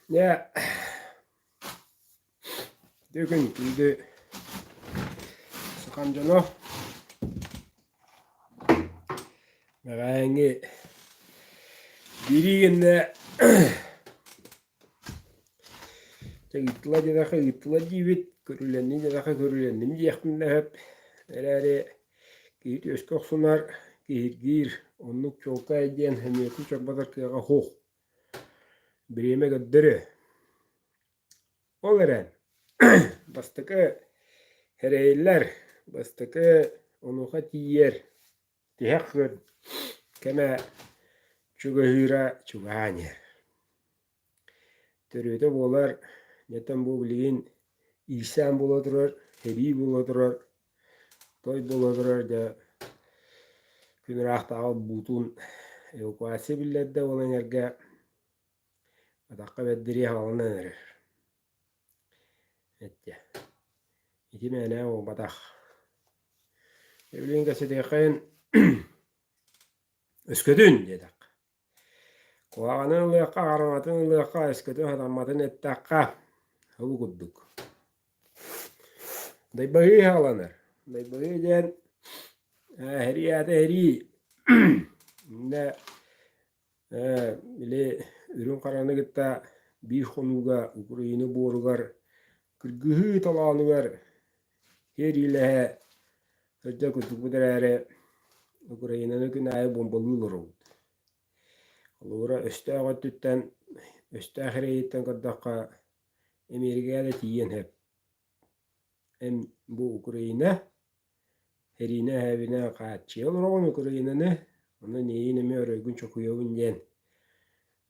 Дьэ, бүгүн күндү сахам дьоно бэҕэһээҥҥи биирии гэннэ Дьэ ыыттылар диэтэххэ ыыттылар диибит, көрүлэнним диэтэххэ көрүлэнним диэхпин да сөп. Эрээри киһи түөскэ охсунар, киһиргиир, оннук чуолкай диэн сөмүйэтин чорботор кыаҕа суох. Бириэмэ көрдөрүө. Ол эрэн бастакы эрэйиллэр, бастакы онуоха тиийэр тиһэх күн кэмэ чугаһыыра чугаһаан иһэр. Төрүөтэ буолар, дьэтэн бу билигин иирсээн буола турар, сэрии буола турар, той буола турар дьэ күн ыраахтааҕы буутун эвакуация биллэрдэ ол эҥэргэ атахха бэрдириэ хааланан эрэр. Эттэ. Ити мээнэ буолбатах. Билигин кэпсэтиэххэйин өскөтүн диэтэххэ. Куһаҕаны ылыахха, хараҥатын ылыахха, өскөтүн сатамматын эттэххэ, ол курдук. Дайбаһыы саҕаланар. Дайбаһыы диэн сэрии аата сэрии. Иннэ били үрүҥ хараны кытта биир хонууга Украина буоругар кыргыһыы толоонугар сэриилэһэ сылдьар курдукпут эрээри Украинаны күн аайы буомбалыы олоробут. Холобура, өстөөх өттүттэн, өстөөх эрэйиттэн көрдөххө, Эмиэрикэҕэ да тиийиэн сөп. Эн бу Украина сэриини эһэбинэ хааччыйа олороҕун Украинаны, онон эйиин эмиэ оройгун чокуйабын диэн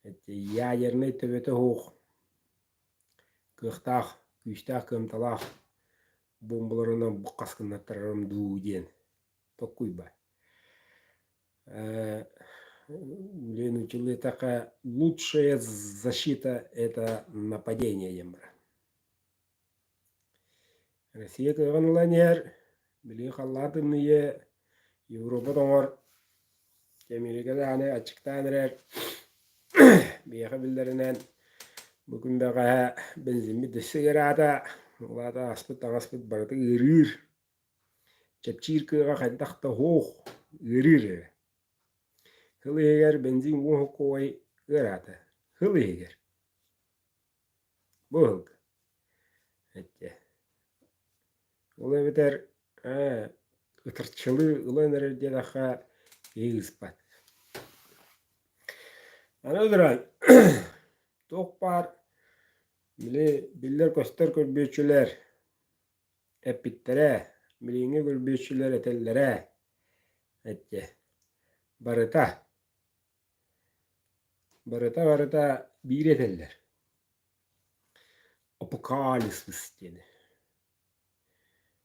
ядернай төбөтө суох кыахтаах, күүстээх кыамталаах буомбаларынан буккас гыннаттарарым дуу диэн толкуйба. Блин, нууччалыы эттэххэ лучшая защита это нападение диэн барар. Россия кыаҕын ылан иһэр, билигин халлаан тымныйыа, Европа тоҥор, Эмиэрикэ даҕаны аччыктаан эрэр. Биһиэхэ биллэринэн бу күн бэҕэһээ бензиммит өссө ыараата, ол аата аспыт таҥаспыт барыта ыарыыр. Чэпчиир кыаҕа хайдах да суох, ыарыыр эрэ. Сыл иһигэр бензин уон сокуобай ыараата. Сыл иһигэр. Бу ыһылга. Эттэ. Ол эбэтэр ээ ытарчалыы ылан эрэр диэтэххэ киһи ыыспат. Аны туран туох баар били биллэр-көстөр көрбүөччүлэр эппиттэрэ, билиҥҥи көрбүөччүлэр этэллэрэ эттэ. Барыта Барыта-барыта биири этэллэр: апокалипсис диэни.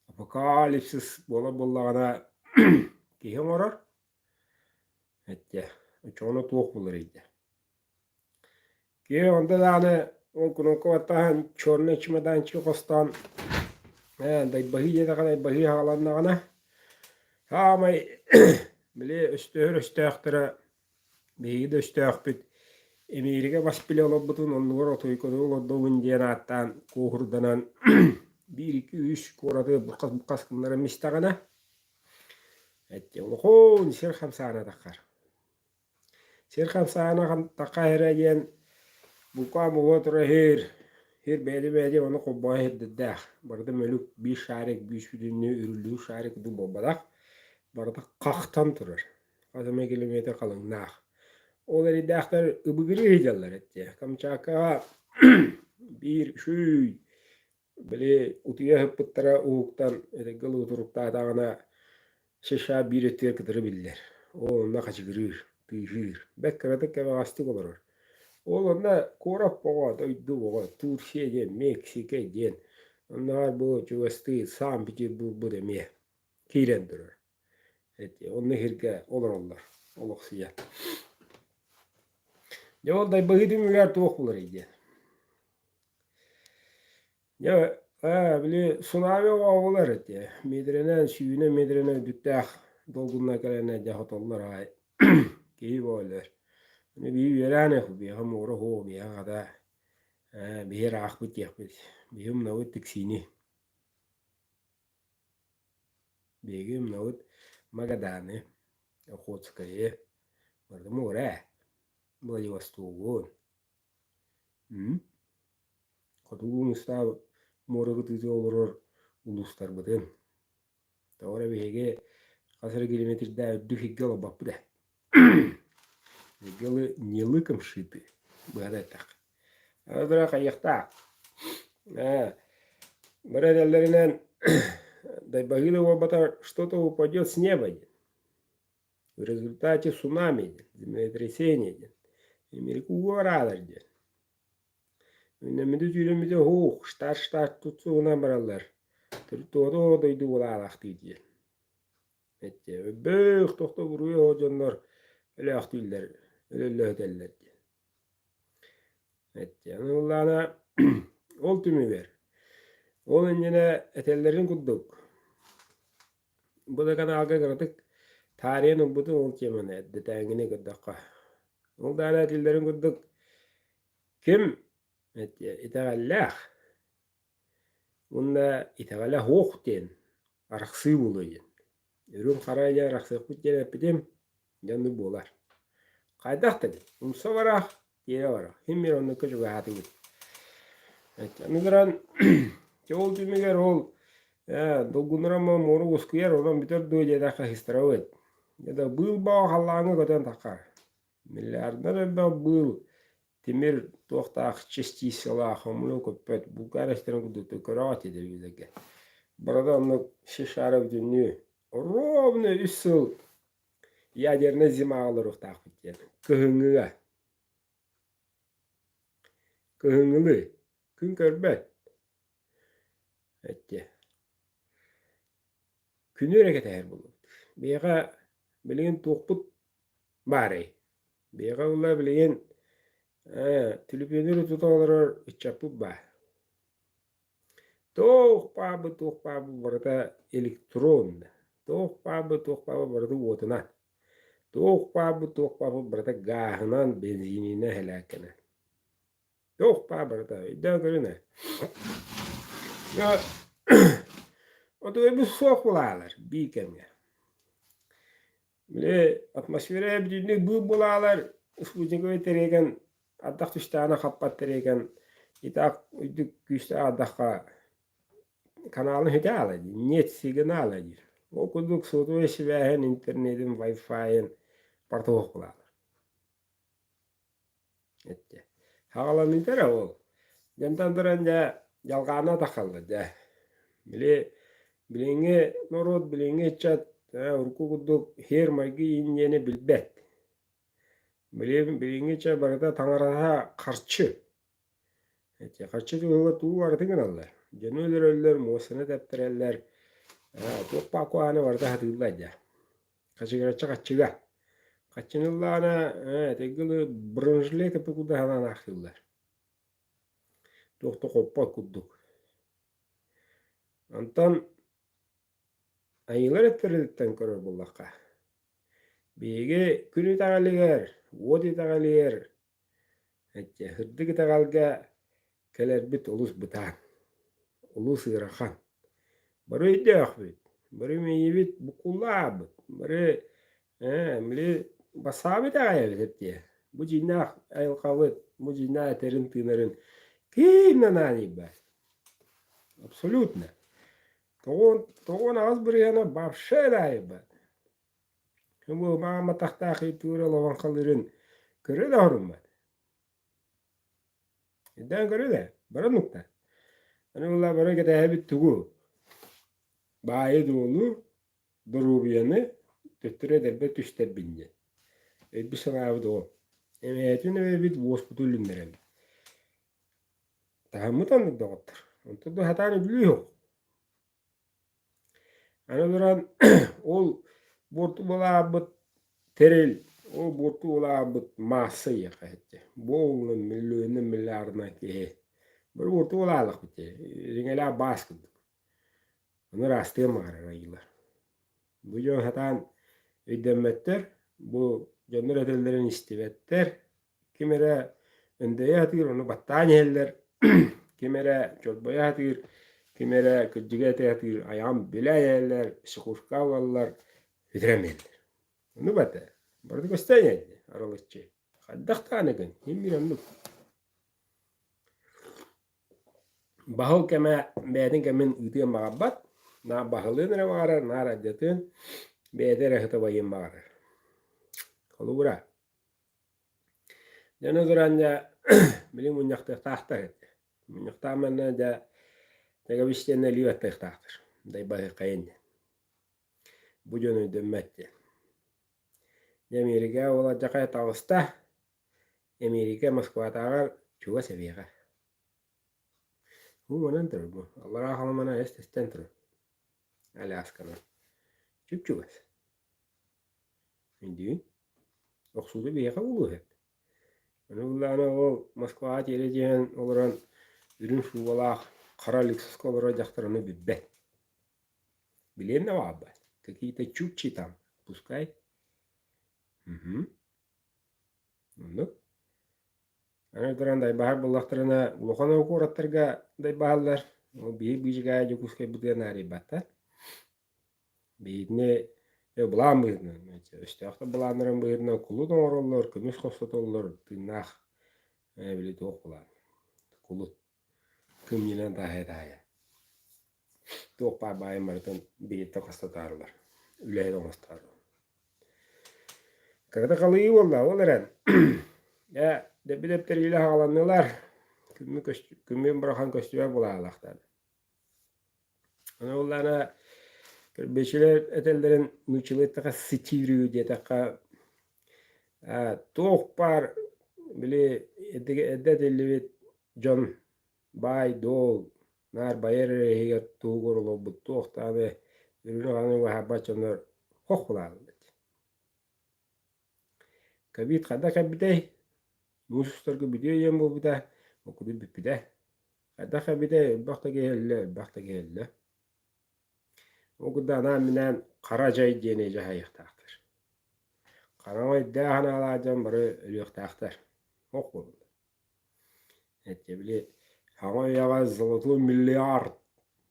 Апокалипсис буолар буоллаҕына киһи оҥорор, эттэ, оччоҕуна туох буоларый дии. Киһи онто даҕаны ол кнопка баттаһан черный чемоданчик хостоон ээ дайбаһыы диэтэххэ дайбаһыы саҕаланнаҕына саамай били өстөһөр өстөөхтөрө Биһиги да өстөөхпүт Эмиэрикэ бас билэ олорбутун оннугар отуйканы олордобун диэн ааттаан куоһурданан биир икки үс куораты буккас-буккас гыннаран истэҕинэ эттэ улахан сир хамсаана таххар. Сир хамсаана тахха эрэ диэн булкаан буолуо турар иһир сир бэйэтэ-бэйэтэ ону холбоһо иһирдэрдээх. Барыта мөлүк биир шарик биир бүтүннүү үрүллүү шарик курдук буолбатах. Барыта хахтан турар. Хас эмэ километр халыҥнаах. Ол эрэйдээхтэр ыбыгырыы сылдьаллар этэ. Камчаткаҕа биир үчүй били утуйа сыппыттара уһуктан эргэ утуруктаатаҕына США биир өттүгэр кытары биллэр. Ол онно хачыгырыыр, тыаһыыр. Бэрт кыратык кэбэҕэстик олорор. Ол онно куорат оҕо, дойду оҕо, Турция диэн, Мексика диэн. Оннооҕор бу чугастыы Санкт-Петербургбут эмиэ киирэн турар. Эти онно иһиргэ олороллор, олохсуйа. Дьэ ол дайбаһыы түмүгэр туох буларый диэн. Дьэ ээ били цунами оҕолор эти миэтэрэнэн сүүнэ миэтэрэнэн үрдүктээх долгунна кэлэнэ дьэ хотоллор аҕай киһи бооллор. Аны биир үөрээн биэхэ муора һуох биэхэ хата. Ээ, биһи ыраахпыт диэхпит. Биһи умнабыт Тиксиини. Биһиги умнабыт Магаданы, Охотскайы, барыта муора ээ. Владивостогун. М? Хотугу муустаах муора кытыытыгар олорор улуустарбытын. Тоҕо эрэ биһиги хас эрэ километрдээх үрдүк сиргэ олорбоппут ээ. Дьылы не лыком шиты, быһата эттэххэ. Аны хайыахтаах. Ээ, бары этэллэринэн дайбаһыы да буолбатар что-то упадет с неба диэн. В результате цунами диэн, землетрясение диэн. Эмиэрикэ уу араалар диэн. Үүнэммитэ-түүрэммитэ уһук, штат-штат тутсугунан бараллар. Тоҕо дойду буолаалаахтыы диэн. Эттэ, өлбөх тохто буруйа оһо дьоннор өлөөхтүүллэр, өлөллөһүтэллэр диэн. Эттэ, аны ыллаана ол түмүгэр, ол иннинэ этэллэрин курдук, бу да каналга кыратык таарыйан ылбытым ол теманы эрдэтээҥҥини көрдөххө. Ол даана этиллэрин курдук, ким итэҕэллээх уонна итэҕэлэ суох диэн арахсыы буолуо диэн. Үрүҥ хара диэн арахсыахпыт диэн эппитим, дьэ оннук буолар. Хайдах да эбит, умса бараах, тиэрэ бараах. Син биир оннукка чугаһаатыбыт. Аны туран, дьэ ол түмүгэр ол ээ, долгуннаран муора уоскуйар, онон бүтэр дуо диэтэххэ сыстарабыт. Дьэ да быыл бөҕө халлааҥҥа көтөн таххар. Миллиардынан элбэх быыл тимир туохтаах частицалаах хомуйан көппөт булкаар эстэрин курдук көрөҕө телевизорга. Барыта оннук шишара бүтүннүү ровно үс сыл ядернай зимаҕа олоруохтаахпыт диэн кыһыҥҥыга. Кыһыҥҥылыы күн көрбөт. Эттэ. Күнү эрэ кэтэһэр буоллубут. Биһиэхэ билигин туохпут баарый? Биһиэхэ буолла билигин ээ, түлүпүөнү тута олорор ыччаппыт баар. Туох баабыт, туох баабыт барыта электронно. Туох баабыт, туох баабыт барыта уотунан. Туох баабыт, туох баабыт барыта гааһынан, бензининэн һэлээккэнэн. Туох баар барыта өйдөөн көрүн ээ. Отуойбут суох булаалар биир кэмҥэ. Били атмосфера бүтүннүү быыл булаалар спутниковай тэриэгэн ардах түстэҕинэ хаппат тэриэгэн и так үрдүк күүстээх ардахха каналын сүтэ аала дии, нет сигнала диир. Ол курдук сотовай сибээһин, интернетин, вайфайын барыта суох булаалар. Эттэ. Хаҕаланыыта эрэ ол. Дьонтон туран дьэ дьалҕаана тахаллар дьэ. Били билиҥҥи норуот, билиҥҥи ыччат ээ, урукку курдук һиэр-майгы иин диэни билбэт. Билигин билиҥҥи ыччат барыта таҥараһа харчы. Эти харчы туһугар тугу барытын гыналлар. Дьону өлөрөллөр, муостаны тэптэрэллэр, ээ, туох баар куһаҕаны барыта сатыыллар дьэ. Хачыгыраччы хаччыга. Хаччыны ыллаҕына, ээ, этэргэ дылы бронежилет курдук санаан аахсыыллар. Туох да хоппот курдук. Онтон айыылар өттүлэриттэн көрөр буоллахха, биһиги күн итэҕэлигэр, уот итэҕэлигэр Эчэ, сырдык итэҕэлгэ кэлэрбит олус бытаан, олус ыарахан. Бары өйдөөхпүт, бары мэйиибит буккуллаабыт, бары ээ, били бассаабыт итэҕэйэбит эттиэ. Бу дьиҥнээх айылҕабыт, бу дьиҥнээх этэрин-тыынарын ким да наадыйбат. Абсолютно. 98 бырыһыана вообще наадыйбат. Бу мааматахтаах туора олоҥхолуурун көрө да оһоруммат. Өйдөөн көрө да, бары оннуктар. Аны буолла бары кэтэһэбит тугу? Баайы-дуолу, доруобуйаны төттөрү эдэрбэр түстэрбин диэн. Өйбүт-санаабыт ол. Эмэһэтин эбэбит уоспутун үлүннэрэбит. Таһыммыт оннук доҕоттор. Онтон да сатаан үбүлүү суох. Аны туран ол буорту былаабыт тэрил, ол буорту былаабыт маасса иэхэ этэ. Буоллун миллионунан миллиардынан киһи. Бары буорту былаалахпыт дии. Ириҥэлээх баас курдук. Ону ыраастыан баҕарар айыылар. Бу дьон сатаан өйдөммөттөр, бу дьоннор этэллэрин истибэттэр. Ким эрэ өндөйө сатыыр, ону баттаан иһэллэр. Ким эрэ чорбойо сатыыр, ким эрэ кырдьыгы этэ сатыыр, айаҕын билэ иһэллэр, психушка ылаллар, бүтэрэн биэрэллэр. Ону бата, барыта көстөн иһэллэр арылыччы. Хайдах даҕаны гын, син биир оннук. Баһыл кэмэ бэйэтин кэмин ыытыан баҕарбат, наар баһылыан эрэ баҕарар, наар алдьатыан, бэйэтэ эрэ сыта байыан баҕарар. Холобура, дьону туран дьэ били мунньахтыахтаахтар этэ. Мунньахтаан манна дьэ тэгэбис диэн илии баттыахтаахтар. Дайбаһыаххайын диэн. Бу дьон өйдөммөт диэн. Дьэ Эмиэрикэ ол алдьархай таҕыста. Эмиэрикэ Москватааҕар чугас эбиэҕэ. Уу манан турар бу. Аллараа Халымана эс-тэстэн турар. Алясканан. Чуп-чугас. Өйдүүн. Охсуута биһиэхэ буолуо сөп. Аны былаана ол Москваҕа тиэрэ түһэн олорон үрүҥ шубалаах хара Лексуска олорор дьахтар ону билбэт. Билиэн да баҕарбат. Какие-то чукчи там. Пускай. Мгм. Оннук. Аны туран дайбаһар буоллахтарына улахан куораттарга дайбаһаллар. Ол биһи быычыкаайа Дьокуускайбытыгар наадыйбаттар. Биһигини былаан быһыытынан, өстөөхтөр былааннарын быһыытынан кулут оҥороллор, көмүс хостотоллор, тыыннаах били туох былаан, кулут кымньынан таһайа-таһайа. Туох баар баайын барытын биһиттэн хостотоорулар, үлэһит оҥостоорулар. Кырата халыйыы буолла, ол эрэн ээ дэбби дэптэриилэ хааланнылар, күммүн күммүн бырахан көстүбэт буолаалаахтаата. Аны буоллаҕына көрбүөччүлэр этэллэрин нууччалыы эттэххэ сытиирүү диэтэххэ туох баар били эрдэ этиллибит дьон баай-дуол наар байар эрэ иһигэр туһугар олорбут туох даҕаны үрүҥү-хараҥаны быһаарбат дьоннор хох булааллар. Ковид хайдах кэлбитэй? Муус устарга бүтүө диэн буолбута, ол курдук бүппүтэ. Хайдах эбитэй, элбэх да киһи өллө, элбэх да киһи өллө. Ол курдук анаан-минээн хара дьай диэни дьаһайыахтаахтар. Хараҥа өйдөөх санаалаах дьон бары өлүөхтээхтэр. Ох буоллун. Эттэ били саҥа үйэҕэ золотой миллиард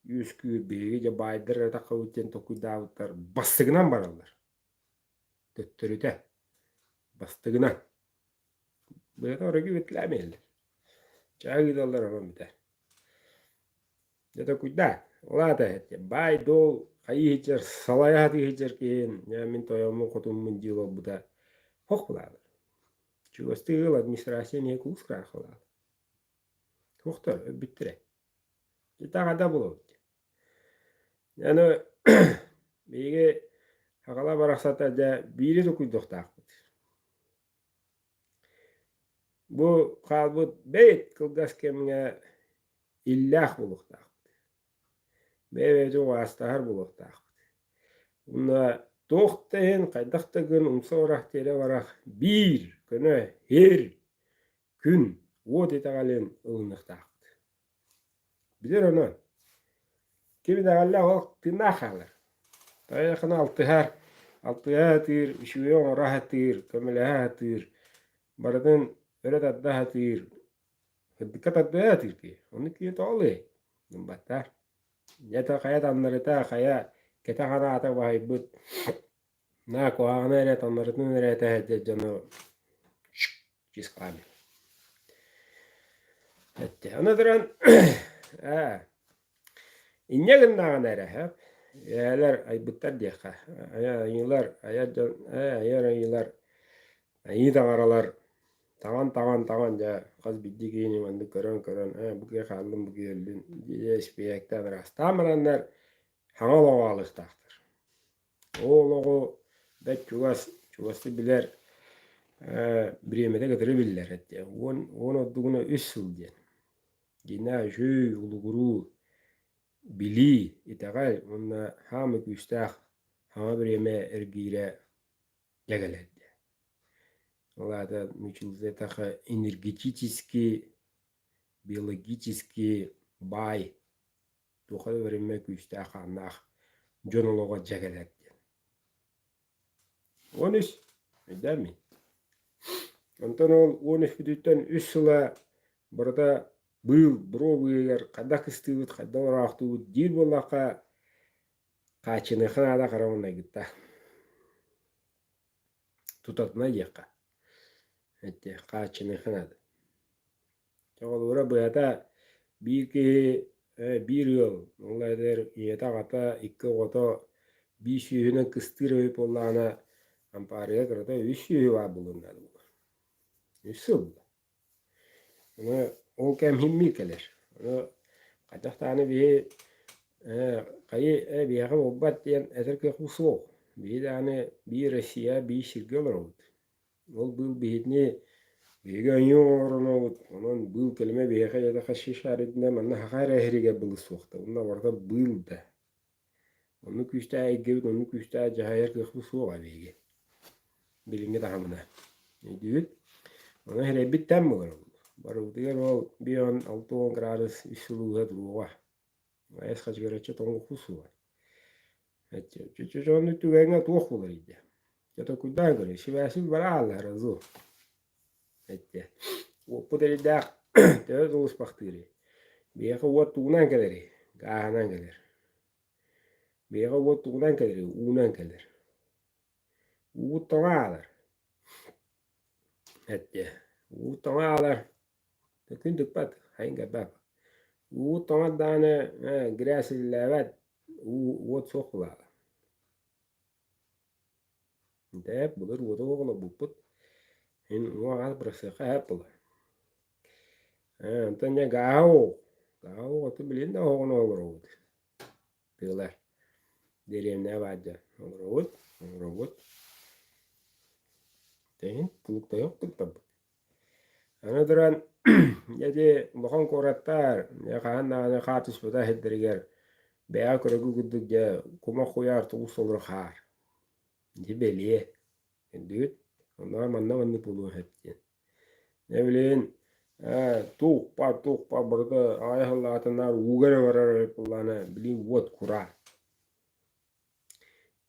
үөскүүр биһиги дьэ баайдар эрэ таххабыт диэн толкуйдаабыттар бастыгынан бараллар. Төттөрүтэ бастыгынан. Быһата оройго үөтлээн иһэллэр. Чаай ыыталлар онон бүтэр. Дьэ токуйдаа, ол аата баай-дуол хайыы сылдьар, салайа сатыы сылдьар киһин, дьэ мин тойоммун, хотуммун дии олорбута хох былаалар. Чугастыы ыал администрация эмиэ куус кыраахылаах. Туохтар өлбүттэрэ. Дьэ таҕада буолабыт. Аны биһиги сахалар барахсаттар дьэ биири токуйдуохтаахпыт. Бу хаалбыт бэйт кылгас кэмҥэ иллээх буолуохтаахпыт. Бэйэ-бэйэбитин убаастаһар буолуохтаахпыт. Уонна туох да иһин, хайдах да гын умса барах, тиэрэ барах биир көнө һир күн уот итэҕэлин ылыныахтаахпыт. Билэр онон ким итэҕэллээх ол тыыннаах хаалар. Тайахына алтыһар, алтыһа сатыыр, үчүгэйи оҥоро сатыыр, көмөлөһө сатыыр, барытын өрө тарда сатыыр, сырдыкка тардыһа сатыыр киһи. Оннук киһи тоҕо ылыай? Гымматтар. Дьэ хайа таннарыта, хайа кэтэх анаата баһыйбыт Наа куһаҕаны эрэ таннарытын эрэ этэ сылдьар дьону чисклаами. Эттэ. Аны туран ээ инньэ гыннаҕына эрэ сөп эһээлэр айбыттар диэххэ айыылар айар дьон ээ айар айыылар айыы таҥаралар таҥан-таҥан таҥан дьэ хас биирдии киһини маннык көрөн-көрөн ээ бу киһи хааллын бу киһи өллүн дии испииһэктээн ыраастаан бараннар саҥа олоҕу аалыахтаахтар. Ол олоҕу бэрт чугас, чугастык билэр бириэмэтэ кытары биллэр этэ. 10, 10 ордугуна үс сыл диэн. Дьиҥнээх үчүгэй, улугуруу, билии, итэҕэл уонна саамай күүстээх саҥа бириэмэ эргиирэ дьэ кэлэр диэн. Ол аата нууччалыы эттэххэ энергетический, биологический баай туохха да бэриммэт күүстээх хааннаах дьон олоҕо дьэ кэлэр диэн. 13 өйдөөн Онтон ол 13 бүтүттэн үс сыла барыта Быыл буруо быыһыгар хайдах кыстыыбыт, хайдах ораахтыыбыт диир буоллахха, хааччыныахха наада хара маҥнайгытта. Тутатына диэххэ. Эти хааччыныахха наада. Холобура быһата биир киһи биир ыал, ол эбэтэр ийэтэ-аҕата, икки оҕото биир сүүһүнэн кыстыыр эбит буоллаҕына, ампаарыга кырата үс сүөһү баар буолуон наада буолар. Үс сыл. Ону ол кэм иһин кэлэр. Ону хайдах даҕаны биһи хайы биһиэхэ буолбат диэн этэр кыахпыт суох. Биһи даҕаны биир Россия биир сиргэ олоробут. Ол быыл биһитини биһиги ойуу оҥоронобут, онон быыл кэлимэ биһиэхэ дьэ шишаритинэ манна саха эрэ иһиригэр былыр суохта, уонна барыта быыл да. Оннук күүстээх эйгэбит, оннук күүстээх дьаһайар кыахпыт суоҕа биһиги. Билиҥҥи таһымына. Өйдүүгүт? Онон эрэйбит тэм буолар. Барыбытыгар ол 5-60 градус үс сыл ууһа туруоҕа. Айас хачыгыраччы тоҥуохпут суоҕа. Чочону түгэҥҥэ туох буолар дии. Дьэ толкуйдаан көрүҥ, сибээсин бара ааллаһара дуу. Эттэ. Уоппут эрийдээх төһө сулуспахтыырый? Биһиэхэ уот тугунан кэлэрий? Гааһынан кэлэр. Биһиэхэ уот тугунан кэлэрий? Уунан кэлэр. Уубут тоҕо аалар? Эттэ. Уубут тоҕо аалар? Күн тыкпат, хайын кэлбэт. Уу тоҥот даҕаны грязь силлээбэт, уу уот суох буолаҕа. Дээп, былыр уоту суох олорбуппут. Мин уҥуох аас бырахсыахха эһэп буолар. Онтон дьэ гааһа уох. Гааһа уох оту билигин да оһоҕун олоробут. Тыалар. Дэриэбинэҕэ баар дьон олоробут, олоробут. Тэһин тулуктайыах курдукпут. Аны туран, ити улахан куораттар хаһан даҕаны хаар түспэтэх сирдэригэр бэйэҕэ көрөргө курдук дьэ кумах куйаар тугу солоро хаар. Ити бэлиэ. Өйдүүгүт? Оннооҕор манна маннык буолуон сөп диэн. Дьэ билигин туох баар туох баар барыта аҕыйах сыллааҕытынаар ууга эрэ барар эбит буоллаҕына билигин уот кураан.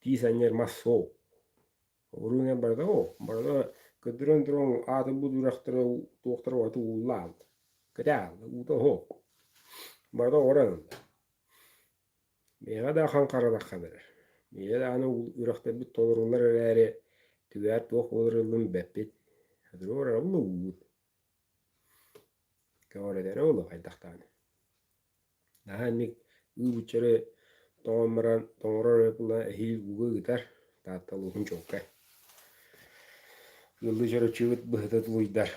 Тиис анньар мас суох. Уруунан барыта оо, барыта көрдөрөн туран аатырбыт үрэхтэрэ туохтара барыта уулла хаалла, кэтэ хаалла, уута оһох. Барыта оҕорон ылла. Миэхэ да ахан харадахха берэр. Миэхэ даҕаны үрэхтэрбит толоруллар эрээри, түгээр туох буолар бэппит. Туруорар уубут. Көҕүрэтэрэ буолуо хайдах даҕаны. Наһаа инник ыы-быччары тоҥон баран тоҥорор эрэ буолла эһиил ууга ыытар, Таатта улууһун чуолкай. Ыаллыы чороччубут быһыта тулуйдар.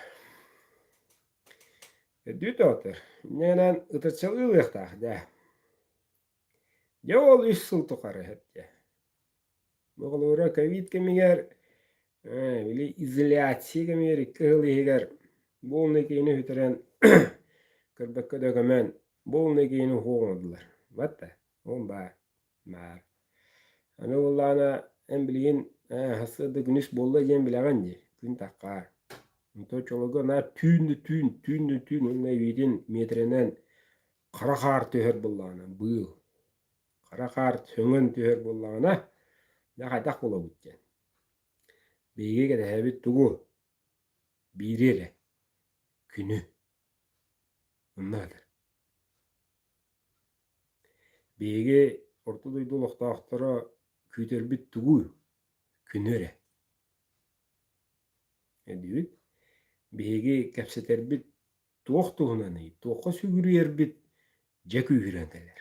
Өйдүү тоҕотор, инньэ гынан ытырчалыы ылыахтаах даа. Дьэ ол үс сыл тухары эһэттэ. Оҕолоро ковид кэмигэр, били изоляция кэмигэр икки сыл иһигэр буолунай киһини сүтэрэн көрбөккө да көмөн буолунай киһини уһуох оҥордулар. Батта, ол баар, баар. Аны буоллаҕына эн билигин сарсыарда күнүс буолла диэн билэҕин дии, күн таххаар. Онтон оччолорго наар түүн да түүн, түүн да түүн уонна эбиитин миэтэрэнэн хара хаар түһэр буоллаҕына быыл. Хара хаар сөҥөн түһэр буоллаҕына, дьэ хайдах буолабыт диэн. Биһиги кэтэһэбит тугу? Биири эрэ. Күнү. Онно этэр. Биһиги орто дойду олохтоохторо күүтэрбит тугуй? Күнү эрэ. Өйдүүбүт? Биһиги кэпсэтэрбит туох туһунаный, туохха сүгүрүйэрбит дьэ күүһүрэн кэлэр.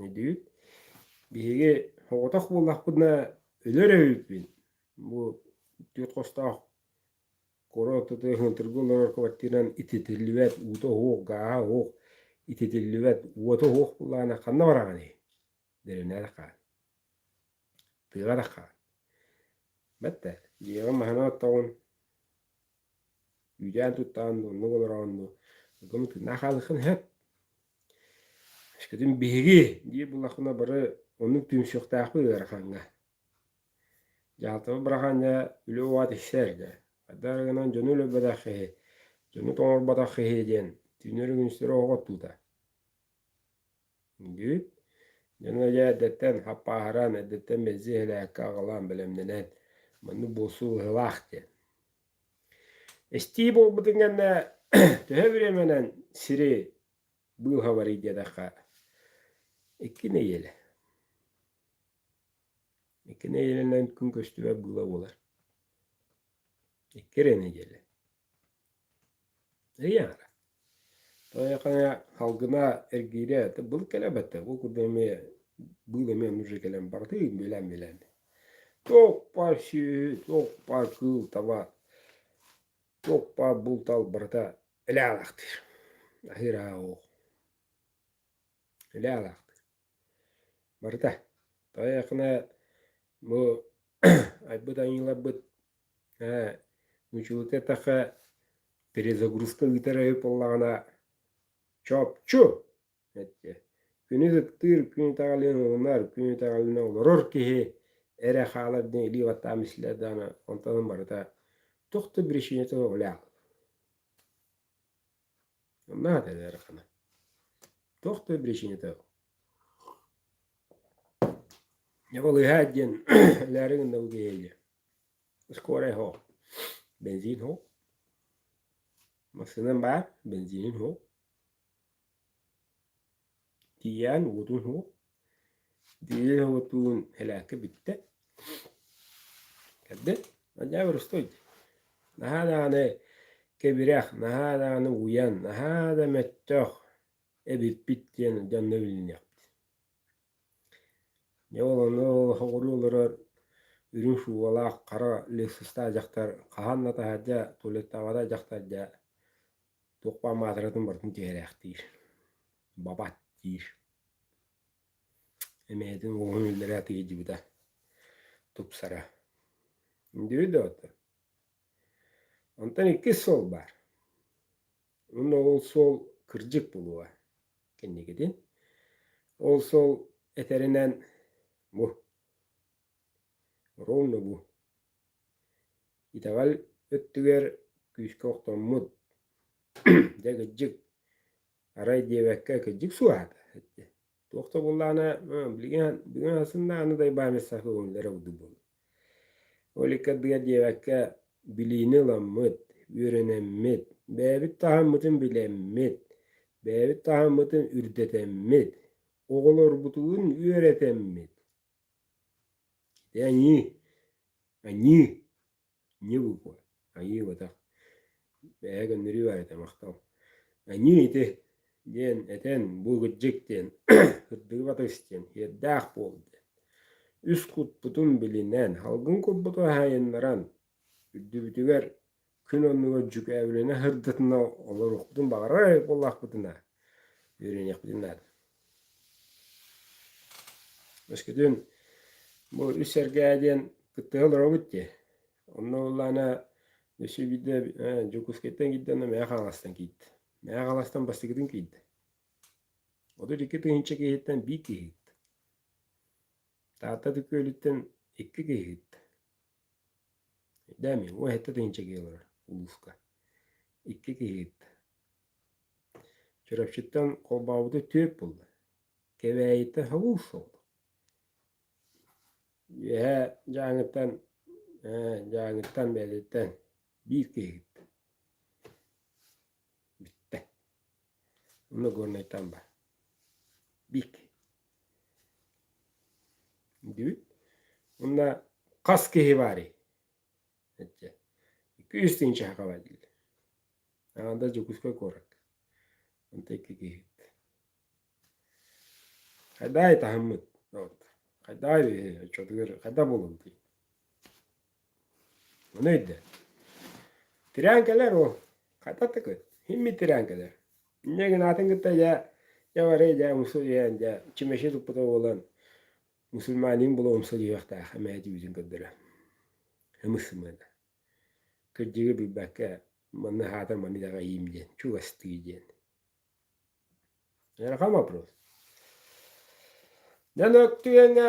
Өйдүүгүт? Биһиги соҕотох буоллахпытына өлөр эбиппин. Бу түөрт хостоох куорат ортотугар Ыҥыртырга олорор квартиранан ититиллибэт, уута оһох, гааһа оһох, ититиллибэт, уота оһох буоллаҕына ханна бараҕыный? Дэриэбинэҕэ таххаҕын. Тыаҕа таххаҕын. Бэрт дьиэҕин маһынан оттоҕун, Үүтээн туттаҕын дуу, оннук олороҕун дуу, ыгым тыыннаах хаалыаххын сөп. Өскөтүн биһиги диир буоллахпына бары оннук түмсүөхтээхпит ыарахаҥҥа. Дьаһалтабыт бырахаанньа үлэ уоҕа тиксэр дьэ. Хайдах эрэ гынан дьону өлөрбөтөх киһи, дьону тоҥорботох киһи диэн түүннэри-күнүстэри оһох оттуута. Үгүт. Дьоно дьэ эрдэттэн хаппааһыран, эрдэттэн бензин иһэлээккэ аҕалан бэлэмнэнэн маннык буолсу быһыылаах диэн. Эстии буолбутун кэннэ Төһө бириэмэнэн сири быыһабарый диэтэххэ, икки нэдиэлэ. Икки нэдиэлэнэн күн көстүбэт быыла буолар. Икки эрэ нэдиэлэ. Ыйаара. Тоойохоно салгына эргиирэ былыт кэлэбэттэ. Ол курдук эмиэ быыл эмиэ уже кэлэн барытын билэн-билэн. Туох баар сүөһү, туох баар кыыл таба, туох баар булт-ал барыта элэҕэлэхтиир. Аһыыр аһа оһох. Элэҕэлэхтиир. Барыта. Тоойохоно бу айбыт айыыларбыт ээ нууччалыыта эттэххэ перезагрузка ыытар эбит буоллаҕына чопчу эттэ күнү ытыктыыр, күн итэҕэлин ылынар, күн итэҕэлинэн олорор киһи эрэ хаалар диэн илии баттаан бислэр даҕаны онтон барыта туох да биричиинэтэ суох үлэ Наада ыарахана. Туох да биричиинэтэ суох. Дьэ балыыһа диэн өлөөрү гынна бу киһи диэн. Скорай һоо, бензин һоо, массыынам баар, бензинин һоо, тиийээн уотун һоо, диэри уотун элээккэ бүттэ. Кэрдэ, дьэ боростуой дии. Наһаа даҕаны кэбирэх, наһаа даҕаны уйан, наһаа да мөттөх эбиппит диэн дьонно билиниэхпит. Дьэ ол ону соҕуруу олорор үрүҥ шубалаах хара лексустаах дьахтар хаһан да таһырдьа туалеттаабатах дьахтар дьэ туох баар маатыратын барытын түһэрээхтиир, бабат диир. Эмэһэтин уоһун үллэрэ атыйдьыбыта тупсара. Үндүбүт да оттон. Онтон иккис суол баар. Уонна ол суол кырдьык буолуоҕа кэнникитин. Ол суол этэринэн бу ровно бу итэҕэл өттүгэр күүскэ охтоммут дьэ кырдьык арай диэбэккэ кырдьык суоһаата Туох да буоллаҕына билигин бүгүн аны дайбааммыт көҥүллэрэ курдук буолла. Ол икки ардыгар диэбэккэ билиини ыламмыт, үөрэнэммит, бэйэбит таһыммытын билэммит, бэйэбит таһыммытын үрдэтэммит, оҕолорбутун үөрэтэммит. Ити аньыы, аньыы Аньыы буква, айыы батах. Бэйэ көннөрүү баар этэ махтал. Аньыы ити диэн этэн бу кырдьык диэн кырдьыгы батыс диэн сиэрдээх буол диэн. Үс кутпутун билинэн, салгын куппутун хаайыннаран, үрдүбүтүгэр күн оннугар дьүкээбилинэ сырдатына олоруохпутун баҕарар буоллахпытына, үөрэниэхпитин наада. Өскөтүн бу үс сэргээ диэн кыттыһа олоробут дии. Онно буоллаҕына өссө биирдэ Дьокуускайтан киирдэ онно Мэҥэ Хаҥаластан киирдэ. Мэҥэ Хаҥаластан бастакытын киирдэ. 32 тыһыынча киһиттэн биир киһи ыытта. Таатта Күөлүттэн икки киһи ыытта. Өйдөөмүҥ, 17 тыһыынча киһи олорор улууска. Икки киһи ыытта. Чурапчыттан холбообута түөрт буолла. Кэбээйиттэн хабыл суолла. Үөһээ Дьааҥыттан ээ Дьааҥыттан бэйэтиттэн биир киһи кытта. Бүттэ. Онно Горнайтан бар. Биир киһи. Дибит. Онно хас киһи баарый? Эччэ. Үс тыһыынча саха дииллэр. Аанда Дьокуускай куорат. Онто икки киһи. Хайдаай таһыммыт. Хайдаай оччотугар хайда буолабытый? Ону өйдөө. Тирээн кэлэр ол. Хайда такой? Химми тирээн кэлэр. Инньэ гынаатын кытта дьэ дьэ бары дьэ мусульян дьэ чимэши туппута буолан мусульманин була умса түһүөхтээх эмээти үүтүн көрдөрө. Ымыс-сымыана. Кырдьыгы билбэккэ манна аһаатар манна итэҕэйиим диэн, чугастыы диэн. Ыарахан вопрос. Дьон түгэҥҥэ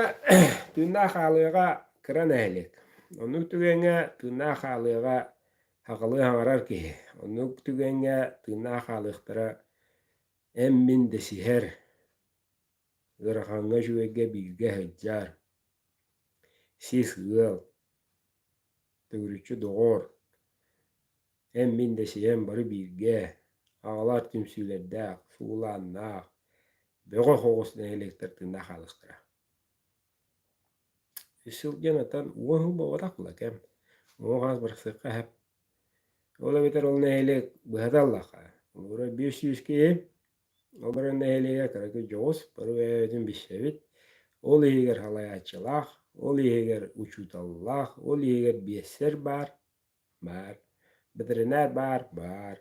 тыыннаах хаалыаҕа кыра нэһилиэк. Оннук түгэҥҥэ тыыннаах хаалыаҕа сахалыы саҥарар киһи. Оннук түгэҥҥэ тыыннаах хаалыахтара эн-мин дэсиһэр, ыарахаҥҥа үчүгэйгэ бииргэ сылдьар, сис ыал, төгүрүччү доҕор. Эн-мин дэсиһэн бары бииргэ, аҕалар түмсүүлэрдээх, сугулааннаах, бөҕө соҕус нэһилиэктэр тыыннаах хаалыахтара. Үс сыл диэн оттон 10 сыл буолбатах буолла кэм. Уҥуох хаас бырахсыахха сөп. Ол эбэтэр ол нэһилиэк быһата ыллахха, холобура 500 киһи, ол баран нэһилиэгэ кыракый дьоҕус, бары бэйэбитин билсэбит. Ол иһигэр салайааччылаах, ол иһигэр учууталлаах, ол иһигэр биэссэр баар, баар, бэтэринээр баар, баар.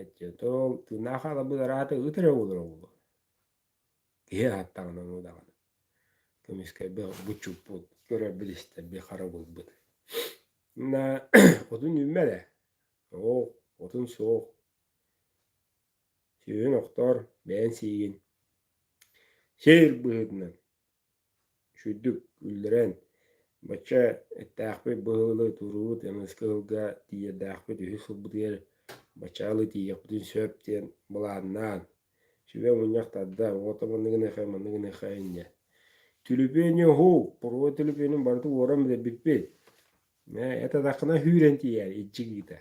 Эччэ, ол тыыннаах хааларбыт араата ыт эрэ буолара буолуо. Киһи аһаттаҕына ону даҕаны көмүскэйбит буччуппут, көрөрбүт-истэрбит харабылбыт. На отун үүммэт ээ, оһох, отун суох. Сүөһүн охтор, бэйэн сиигин. Сир быһыытынан Үчүгэйдик үллэрэн, бачча эттээхпит быһыылы туруубут аныгыскы ыһылга тиийэрдээхпит үһүс сылбытыгар баччаалы тиийиэхпитин сөп диэн былааннаан, сүбэ мунньах тарда, оҕото маннык гыныахай, маннык гыныахай инньэ. Түлүпүөнү уһуу, поруо түлүпүөнүн барыта уоран бүтэрбиппит. Ээ, этатаххына сүүрэн тиийээр илдьи киитэ.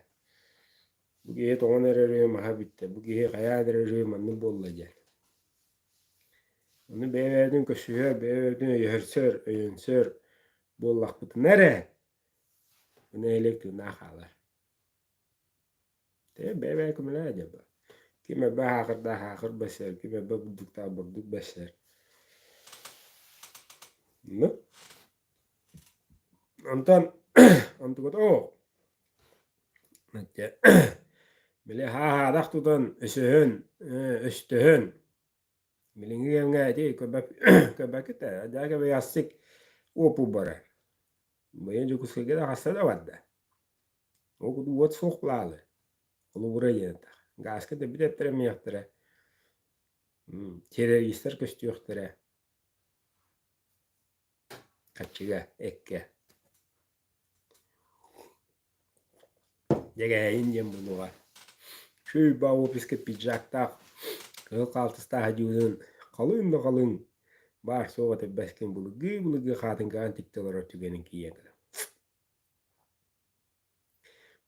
Бу киһи тоҥон эрэр үһү, маһа бүттэ, бу киһи хайаан эрэр үһү, маннык буолла диэн. Ону бэйэ-бэйэбитин көрсүһэр, бэйэ-бэйэбитин өйөһөрсөр, өйөнсөр буоллахпытына эрэ, бу нэһилиэк тыыннаах хаалар. Тэ бэйэ-бэйэ көмөлөһө диэн баар. Ким элбэх аахырдаах аахыр бэсэр, ким элбэх бурдуктаах бурдук бэсэр. Ну, онтон онтуката оо Били хааһаадах тутан өсөһөн, өстөһөн билиҥҥи кэмҥэ ити көрбөккүт ээ, дьээкэбэйэстик уоппут барар. Быйыл Дьокуускайга да хаста да барда. Ол курдук уот суох буолаалы. Холобура диэн этэх. Гааска да бүтэттэрэ миэхтэрэ. Террористар көстүөхтэрэ. Хаччыга, эккэ. Дьэгэһэйин диэн буолуоҕа. Шуйба офиска пиджактаах, кыһыл хаалтыстаах одьуунун халыҥ да халыҥ баар-суох этэрбэскин былыргыы-былыргы хаатыҥкаҕын тиктэ олорор түгэнин киийэн кэлэр.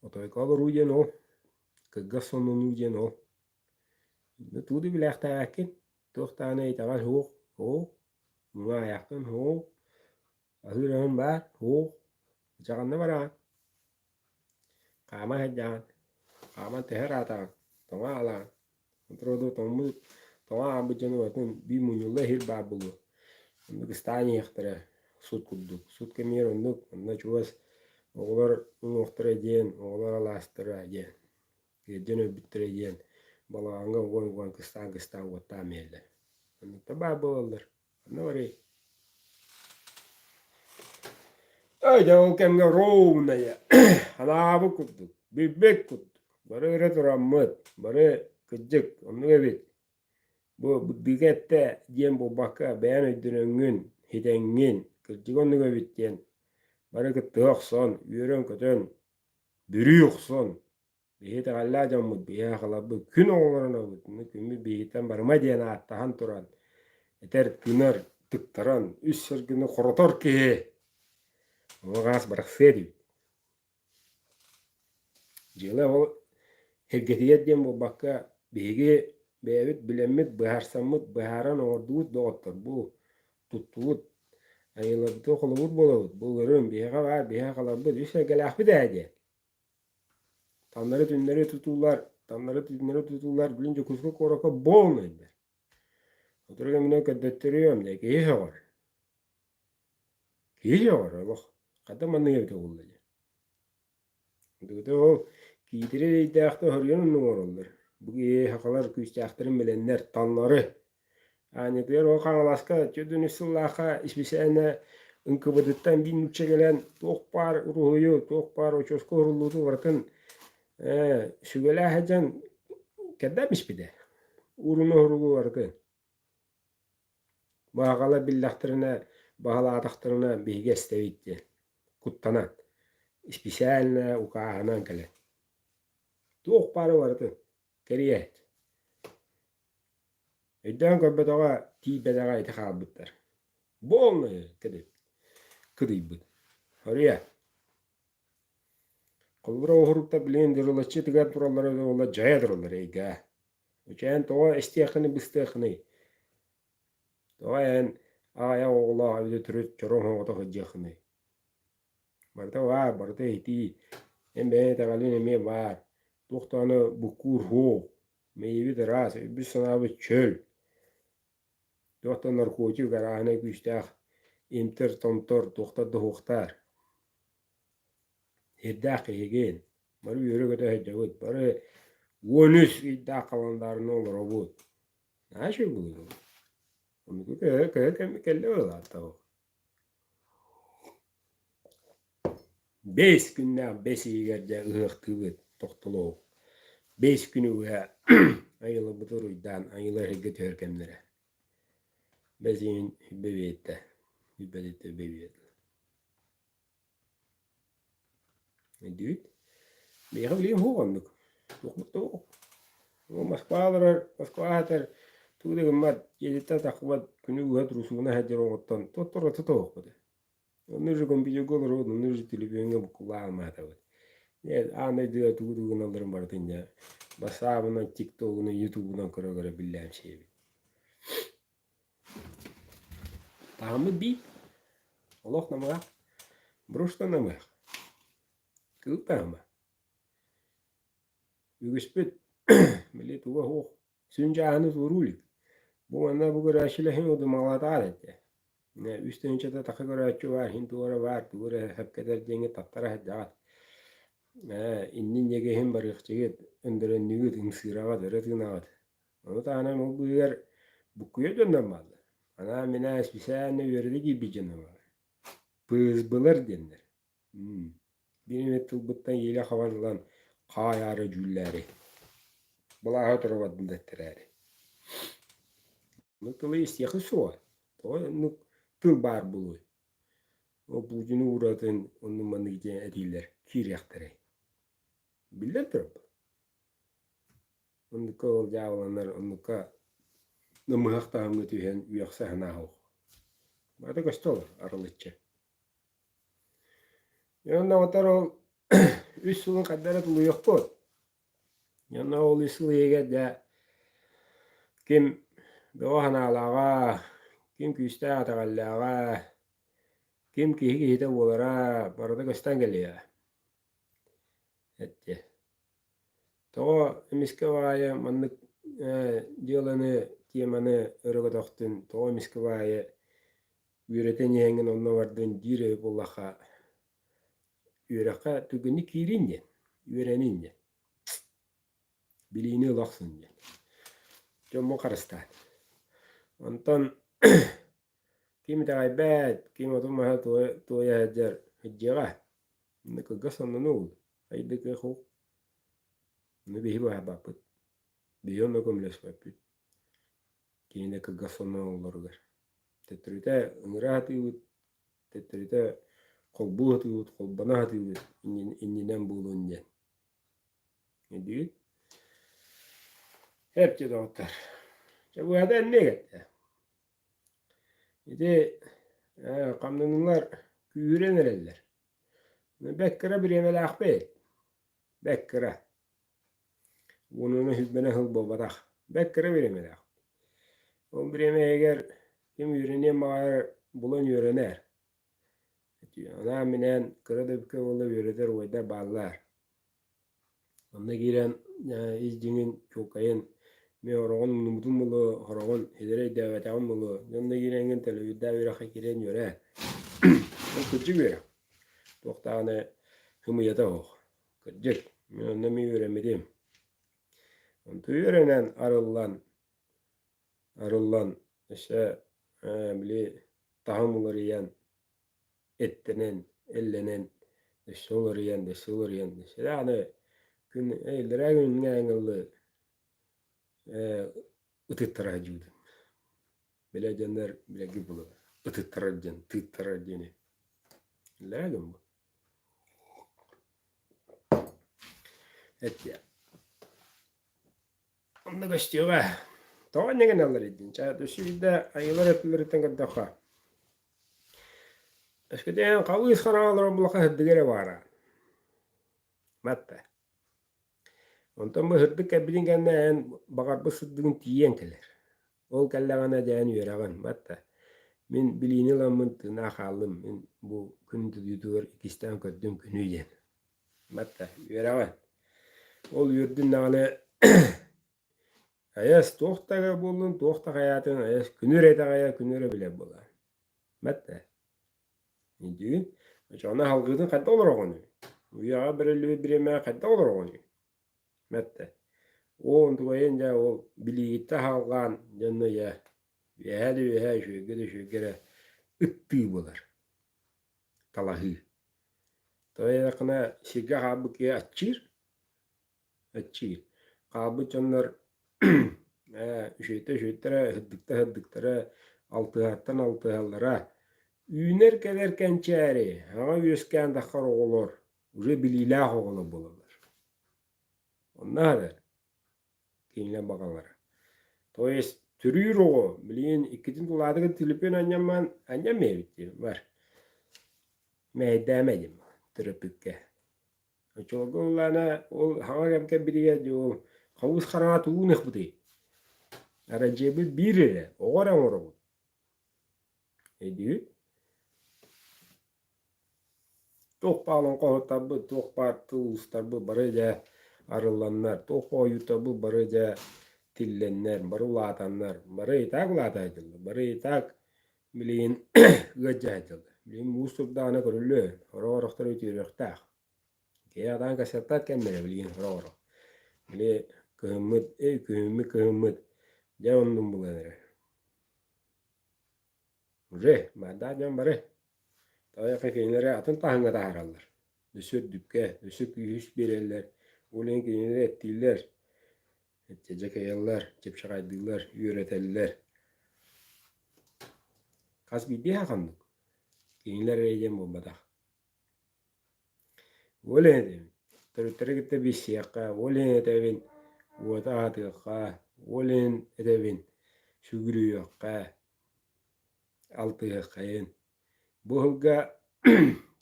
Отойко олоруу диэн ол, кыргас соннунуу диэн ол. Тугу да билээхтээбэккин, туох даҕаны итэҕэл суох, суох, муҥа айаххын суох, Аһыыр аһым баар, суох, дьаҕанна бараҕын, хаама сылдьаҕын, хааман төһө ыраатаҕын, тоҥо аалаҕын, отроду тоҥмут, тоҥо аалбыт дьону барытын биир мунньулла иһир баар буолуо. Оннук ыстаан иһиэхтэрэ сут курдук. Сут кэмигэр оннук, онно чугас оҕолор уҥуохтара диэн, оҕолор алаастара диэн, ыалдьан өлбүттэрэ диэн балаҕаҥҥа уган-уган кыстаан-кыстаан уоттаан иһэллэр. Оннуктар баар буолаллар. Ханна барыай? Ой, дьэ ол кэмҥэ ровная, анаабыт курдук, билбит курдук, бары өрө тураммыт, бары кырдьык, оннук эбит. Бу бырдыыка эттэ диэн буолбакка, бэйэҥ өйдөнөҥҥүн, хитэҥҥин, кырдьык оннук эбит диэн бары кыттыһа охсон, үөрэн-көтөн, бүрүү охсон, Биһи итэҕэллээх дьоммут, биһи аҕаларбыт күн оҕолорунабыт, күммүт биһигиттэн барыма диэн ааттаһан туран, этэр, тыынар, тыктаран, үс саргыны хоротор киһи оҕо барахсыа этибит. Дьыала ол эргэтигэр диэн буолбакка, биһиги бэйэбит билэммит, быһаарсаммыт, быһааран оҥордубут доҕоттор, бу туттубут, айыларбытын холобур буолабыт, бу ылырым, биһиэхэ баар, биһиэхэ аҕаларбыт, үс эргэлээхпит ээ диэн. Таннары-түннэри тутуулар, таннары-түннэри тутуулар билин Дьокуускай куоракка буолунайдар. Сотору кэминэн көрдөттөрүөм дии, киһи сөҕөр. Киһи сөҕөр олох. Хата маннык эбитэ буолла дии. Дыгыта ол киитири эрэйдээхтэ хоруйан оннук оҥороллор. Бу киһи сахалар күүстээхтэрин билэннэр таннары Аанньатыгар ол Хаҥаласка 43 сыллаахха исписээнэ ЫНКВД-ттан биир нуучча кэлэн туох баар уруһуйу, туох баар очуоска уһуруллууту барытын ээ, сүгэлээх сылдьан кэрдээн испитэ. Ууруна уһуругу барытын. Баҕалар биллэхтэринэ, баҕалаатахтарына биһиги эстэбит диэн куттанан, исписээлинэ укааһынан кэлэн. Туох баары барытын кэрийээт. Өйдөөн көрбөтөҕө, тиийбэтэҕэ ити хаалбыттар. Буолла кыдыйбыт. Хоруйа. Холобура оһуруктар билигин дырылаччы тыган тураллара буолла дьайа тураллар эйгээ. Үчээн тоҕо эстиэххиний быстыаххыный? Тоҕо эн аҕыйах оҕолоох эбитэ төрүт чороҥ оҕото сылдьыаххыный? Барыта баар, барыта иһитии. Эн бэйэҥ итэҕэлиҥ эмиэ баар. Туох даҕаны буккуур суох. Мэйиибит ыраас, өйбүт-санаабыт чөл. Туох да наркотик арааһынай күүстээх имтэр-томтор туохтар да суохтаар. Сирдээх киһигин, бары үөрэ-көтө сылдьабыт, бары 13 ыйдаах халандаарынан олоробут. Наһаа үчүгэй буолуо. Оннуку көһө көһө кэллэ быһыылаах ол. Бэс күннээх бэс ыйыгар дьэ ыһыахтыыбыт тохтолоох. Бэс күнү быһа айылабыт уруйдаан айылар эһиги түһэр кэмнэрэ. Бэс ыйын бэбиэттэ, бэбиэттэ бэбиэттэ. Өйдүүт. Биһиэхэ билигин суох оннук. Туохпут да суох. Москва олорор, Москва аһатар, тугу да гыммат, дьиэтиттэн тахсыбат, күнү быһа трусугунан сылдьар оҕоттон туох да суохпут. Онно уже компьютерга олоробут, онно уже телефоҥҥа буккулаамаатабыт. Аан дойдуга тугу тугу гыналларын барытын дьэ бассаабынан, тиктогунан, ютубунан көрө-көрө биллээмсийэбит. Таһыммыт биир, олох намыһах, брошта намыһах, кыыл таһыма. Үгүспүт били туга суох сүн дьааһыны туоруу илик. Бу манна бу көрөөччүлэһин удумаҕалатаар этэ. Үс тыһыынчата таха көрөөччү баар, иһин туора баар, тугу эрэ сөпкө этэр диэҥҥэ таптара сылдьаҕыт. Иннин диэки иһин барыахчыгыт, өндөрөннүгүт, ымсыыраҕыт, өрө тыынаҕыт. Ону таһынан ол быыһыгар буккуйар дьоннор бааллар. Анаан-минээн специально үөрэтэ киирбит дьоннор бааллар. ПСБ-лар диэннэр. Биир эмит тылбыттан иилэ хабан ылан хаайаары дьүүллээри. Былааһы тура дэттэрээри. Ну тылы истиэххэ суоҕа. Тоҕо оннук тыл баар буолуой? Ол Путины ууратын оннук маннык диэн этиилэр киириэхтэрэй. Биллэн турар. Оннукка ол дьаабыланар, оннукка намыһах таһымҥа түһэн үөхсэ санаа суох. Барыта көстө олор арылыччы. Дьэ онно оҕотор ол үс сылын хайдах эрэ тулуйуохпут. Онно ол үс сыл иһигэр дьэ ким бөҕө санаалааҕа, ким күүстээх итэҕэллээҕэ, ким киһи киһитэ буолара барыта көстөн кэлиэҕэ. Эттэ. Тоҕо эмискэ баайы маннык дьыаланы, теманы өрө көтөхтүн, тоҕо эмискэ баайы үөрэтэн иһэҥҥин онно бардын диир эбит буоллахха, үөрэххэ түргэнник киириин диэн, үөрэниин диэн, билиини ыла охсун диэн. Дьоммун харыстаан. Онтон ким итэҕэйбэт, ким оту-маһы туойа сылдьар сылдьыаҕа. Онно кылгас сонуну ул. Айдык эх Ону биһи баһарбаппыт. Биһи онно көмөлөспөппүт. Кинини кылгас сонно оҥоллоругар. Төттөрүтэ ыҥыра сатыыбыт, төттөрүтэ холбуу сатыыбыт, холбоно сатыыбыт иннинэн буолуон диэн. Өйдүүгүт? Эп доҕоттор. Чэ быһата инник этэ. Ити хамнаныылар күүһүрэн эрэллэр. Бэт кыра бириэмэлээхпит. Бэт кыра. Уонунан сүүрбэнэн сыл буолбатах. Бэт кыра бириэмэлээх. Ол бириэмэ иһигэр ким үөрэниэн баҕарар булан үөрэнэр. Анаан-минээн кыра да үпкэ буолла үөрэтэр убайдар бааллар. Онно киирэн ис дьиҥин, чуолкайын, мин ороҕун муннубутун булуо, хороҕун ситэри өйдөөбөтөҕүм буолуо. Дьэ онно киирэҥҥин төлөбүрдээх үөрэххэ киирэн үөрээ. Ол кырдьык үөрэх. Туох даҕаны сымыйата суох. Кырдьык, мин онно эмиэ үөрэммитим. Онту үөрэнэн арыллан, арыллан өссө били таһым уларыйан, эттэнэн, эллэнэн, өссө уларыйан, өссө уларыйан, өссө даҕаны күн иллэрээ күҥҥэ ыллы ытыттара сылдьыбытым. Били дьоннор билэргит буолуо ытыттарар диэн, тыыттарар диэни. Иллэрээ күн бу. Эттиэ. Онно көстүөҕэ. Тоҕо инньэ гыналлар дии. Чэ, өссө биирдэ айыылар өттүлэриттэн көрдөххө, өскөтүн халыыс хараҥа олорор буоллахха сырдыга эрэ баара. Матта. Онтон бу сырдык кэлбитин кэннэ эн баҕарбыт сырдыгын тиийэн кэлэр. Ол кэллэҕинэ дьэ эн үөрэҕин. Батта. Мин билиини ыламмын тыынаах хааллым. Мин бу күн тутуутугар иккистээн көрдүм күнүү диэн. Батта. Үөрэҕин. Ол үөрдүн даҕаны айас туох да буоллун, туох да хайаатын айас күнү эрэ итэҕэйэ, күнү эрэ билэр буолар. Батта. Өйдүүгүн? Оччоҕуна аһылгытын хайдах олороҕунуй? Үйэҕэ бэриллибит бириэмэҕэ хайдах олороҕунуй? Мэттэ. Оо, онтукайын дьэ ол билиигиттэн аһалҕаан дьонно ийэ үөһээ да үөһээ, үчүгэйгэ да үчүгэйгэ эрэ ыттыы буолар. Талаһыы. Тоҕо диэтэххинэ сиргэ хаалбыт киһи аччыыр, аччыыр. Хаалбыт дьоннор ээ үчүгэйтэн үчүгэйтэрэ, сырдыктан сырдыктара, алтыһартан алтыһаллара. Үүнэр кэлэр кэнчээри, саҥа үөскээн таххар оҕолор уже билиилээх оҕолор буолаллар. Онно аһарар кинилэр баҕалара. То есть төрүүр оҕо билигин иккитин тулаатыгар түлүпүөн анньаммаан анньаммай эбит диэн бар. Мэһэйдээмэ диэн төрөппүккэ. Оччолорго ыллаана ол хаҥа кэм кэлбитигэр дьэ ол хабыс хараҥа тугун ыхпытый? Арадьыйабыт биир эрэ, оҕо эрэ оҥоробут. Өйдүүгүт? Туох баар олоҥхоһуттарбыт, туох баар тыл уустарбыт бары дьэ арылланнар, туох ойуутарбыт бары дьэ тиллэннэр, бары улаатаннар, бары и так улаата сылдьаллар, бары и так билигин ыалдьа сылдьаллар. Билигин муус турдаҕына көрүллүө, сорох-сорохтор үтүөрүөхтээх. Киһи адаан кассеттаат кэмнэрэ билигин сорох-сорох. Били кыһыммыт, эй күһүммүт кыһыммыт дьэ оннун булан эрэр. Уже баардаах дьон бары. Тоҕо кинилэри атын таһымҥа таһаараллар. Өссө үрдүккэ, өссө күүс биэрэллэр. Ол иһин кинилэри эттииллэр, дьэкэйэллэр, чыпчаҕайдыыллар, үөрэтэллэр. Хас биирдии ханнык. Кинилэр эрэ диэн буолбатах. Ол иһин этэбин, төрүттэри кытта билсиэххэ, ол иһин этэбин, уоту аһатыахха, ол иһин этэбин, сүгүрүйүөххэ, алтыһыаххайын. Бу ыһылга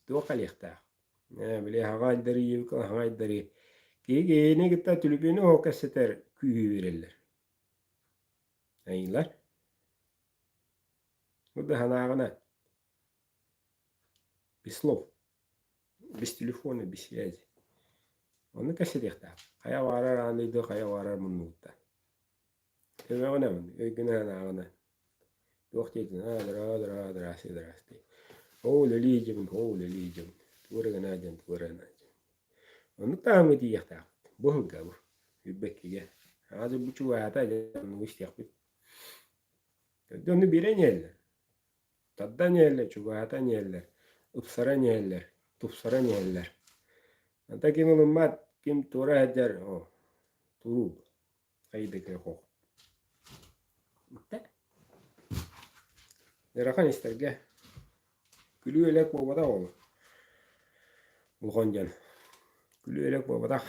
туох кэлиэхтээх? Ээ, били хаҥа айдарыы, хаҥа айдарыы. Киһи киһини кытта түлүпүөнү оһох кэпсэтэр күүһү биэрэллэр. Айыылар. Бу да санааҕына без слов, без телефона, без связи. Оннук кэпсэтиэхтээх. Хайа баҕарар аан дойду, хайа баҕарар муннугуттан. Төбөҕүнэбин, өйгүнэн-санааҕынан. Туох диэтин, аа, дра, дра, здрасте, здрасте. Оо, үлэлии дьыбын, оо, үлэлии дьыбын. Тугу эрэ гынаа диэн, тугу эрэ гынаа диэн. Оннук таһымҥа тиийиэхтээхпит. Бу сылга бу. Үрбэккигэ. Аҕа дьыл бу чугаһаата, дьэ, оннугу истиэхпит. Төрдө онну биэрэн иһэллэр. Тардан иһэллэр, чугаһатан иһэллэр, ыпсаран иһэллэр, тупсаран иһэллэр. Ата ким ылыммат, ким туора сылдьар, оо, туруу. Ыарахан истэргэ күлүү-элэк буолбатах ол улахан дьон күлүү-элэк буолбатах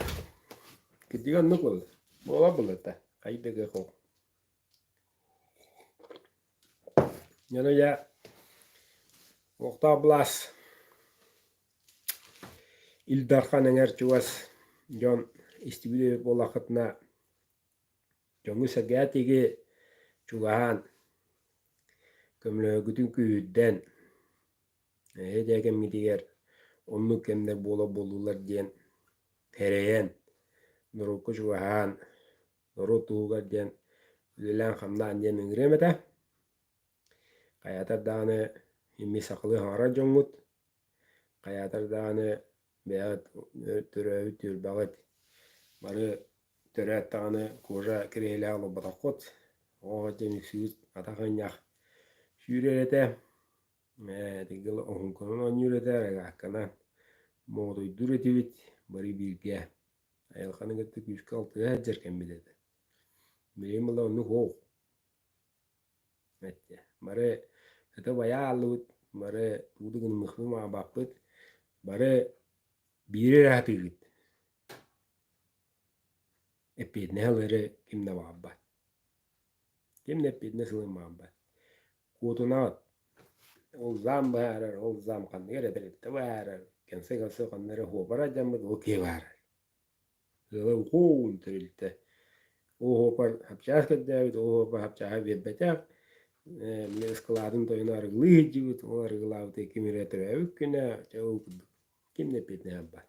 кырдьыга оннук буолла буолар буолла хайдыгы Дьоно дьэ олохтоох былаас Ил Дархан эҥэр чугас дьон истибит эбит буоллаххытына дьоҥҥу-сэргэҕэ тиги чугаһаан көмөлөһөргүтүн күүһүрдэн эһиги дьэ кэмҥитигэр оннук кэмнэр буола буоллулар диэн сэрэйэн норуокка чугаһаан норуот туһугар диэн үлэлээн-хамнаан диэн ыҥырыам этэ. Хайаатар даҕаны имми сахалыы саҥарар дьоҥҥут, хайаатар даҕаны бэйэҕит төрөөбүт түөлбэҕит бары төрөөт даҕаны кожа кириэһилээх олорботоххут, оҕо диэн үксүүт атах ынньах сүүрэр этэ, ээ оһуҥканан оонньуур этэ, рогатка моҕотойдуур этибит бары бииргэ айылҕаны кытта күүскэ алтыһа сылдьар кэммит этэ. Билигин буолла оннук суох. Эттэ. Бары сыта байа ааллыбыт, бары тугу да гыныммыппыт маабаппыт, бары биири эрэ сатыыбыт. Эппиэтинэһи ылары ким да баҕарбат. Ким да эппиэтинэс ылыан баҕарбат. Куотунаҕыт. Ол зам быһаарар, ол зам ханнык эрэ тэрилтэ быһаарар, кэнсэ-кэнсэ ханна эрэ уобара дьаммыт, ол киһи быһаарар. Ыала уһуун тэрилтэ. Оһуопар хапчаас көрдөөбүт, оһуопар хапчааһы биэрбэтэх. Мин ыскылаатын тойоно арыгылыы сылдьыбыт, ол арыгылаабыта ким эрэ төрөөбүт күнэ, чэ ол курдук. Ким да эппиэтинэһэ барбат.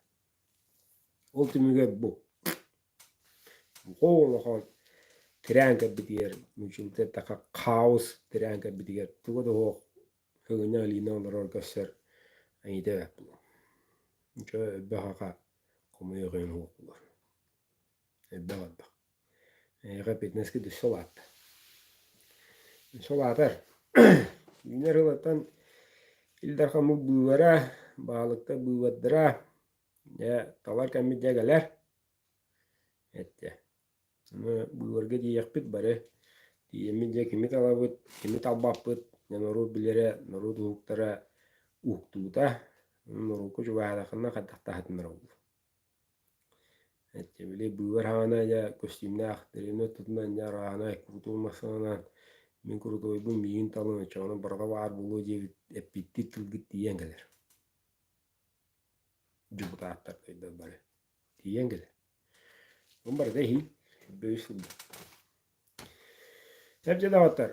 Ол түмүгэр бу. Улахан тирээн кэлбитигэр, нууччалыы эттэххэ, хаос тирээн кэлбитигэр туга да суох Кыгыня Алина олорор көрсөр айыыта бэрт буолуо. Дьэ элбэх аха хомуйуох иһин суох буолар. Элбэх элбэх. Эйиэхэ фитнескэ өссө улаатта. Өссө улаатар. Үүнэр сылыттан Ил Дархаммыт быыбара, баһылыктар быыбардара, дьэ талар кэммит дьэ кэлэр. Эттэ. Быыбарга тиийиэхпит бары. Тиийэммит дьэ кими талабыт, кими талбаппыт, дьэ норуот билэрэ, норуот уһуктара уһуктуута, норуокка чугаһаатаххына хайдахтаһатыннара буолуо. Эттэ били быыбар хаана дьэ көстүүмнээх дэриэбинэ ортотунан дьэ арааһынай курутуой массыынанан мин курутуойбун миигин талын оччоҕуна барыта баар буолуо диэбит эппиттии тылгыт тиийэн кэлэр. Дьокутааттар бары тиийэн кэлэр. Ол барыта иһин бөйүс сылдьар. Чэ доҕоттор,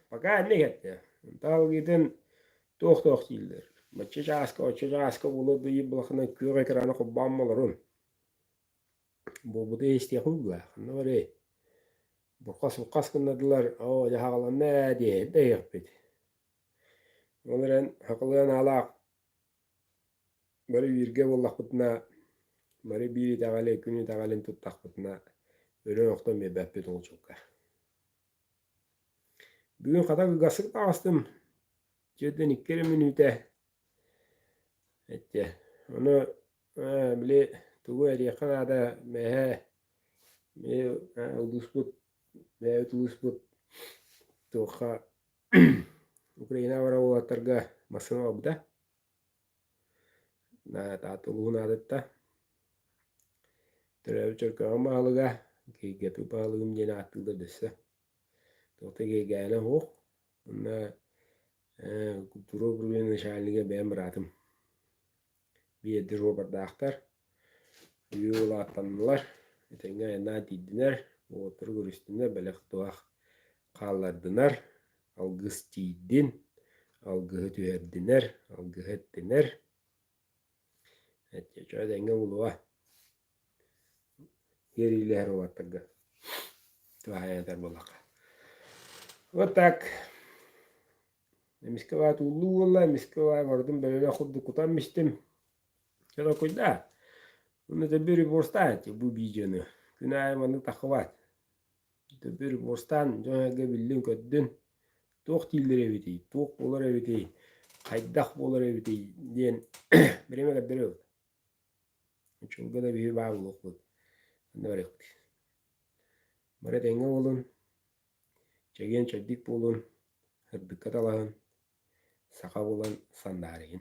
пока инник эттэ. Таалгыытын туох-туох дииллэр. Бачча чааска, оччо чааска буолуо дуу былахынан күөх экраны холбоон олорун. Буолбуту истиэх угла. Ханна барый? Бурхас-бурхас гыннардылар, оо, дьэ хаҕаланна ээ диэһит да иһиэхпит. Ол эрэн хакылыан аалаах Бары бииргэ буоллахпытына, бары биир итэҕэли, күн итэҕэлин туттахпытына, өлөн-охтон биэрбэппит ол дьылга. Бүгүн хата кылгастык таҕыстым, 42 эрэ мүнүүтэ эттэ. Ону били тугу эриэххэ наада, мэһэ, улууспут, бэйэбит улууспут туохха Украина барар уолаттарга массыына ылбыта. Таатта улууһун аатытта. Төрөөбүт Чөркөөҕүм баһылыга, Киһиргэппит баһылыгым диэн ааттыыллар дөссө. Туох да киһиргээнэ суох. Уонна культура управление начальнига бэйэм быраатым. Биэрдэ суопардаахтар. Үһүө улааттаннылар. Этэҥҥэ айаннаан тиийдилэр. Уолаттары көрүстүнэр, бэлэх-туһах хааллардынар. Алгыс тиийдин, алгыһы түһэрдинэр, алгыһы эттинэр. Эчэ этэҥҥэ буолуо. Иэриилэһэр уолаттарга туһаайан этэр буоллахха. Вот так. Эмискэ баат ууллуу буолла, эмискэ баай барытын бэлэлэх курдук кутан истим. Чэ толкуйдаа. Уонна төбү репостаан бу видеону. Күн аайы маннык таххыбат. Төбү репостаан дьон-сэргэ биллин-көрдүн. Туох дииллэр эбитий, туох буолар эбитий, хайдах буолар эбитий диэн бириэмэ көрдөрүө. Оччолорго да биһиги баар буолуохпут. Онно барыахпыт. Бары этэҥҥэ буолун, чэгиэн-чэбдик буолун, сырдыкка талаһын, саха буолан сандаарыйын.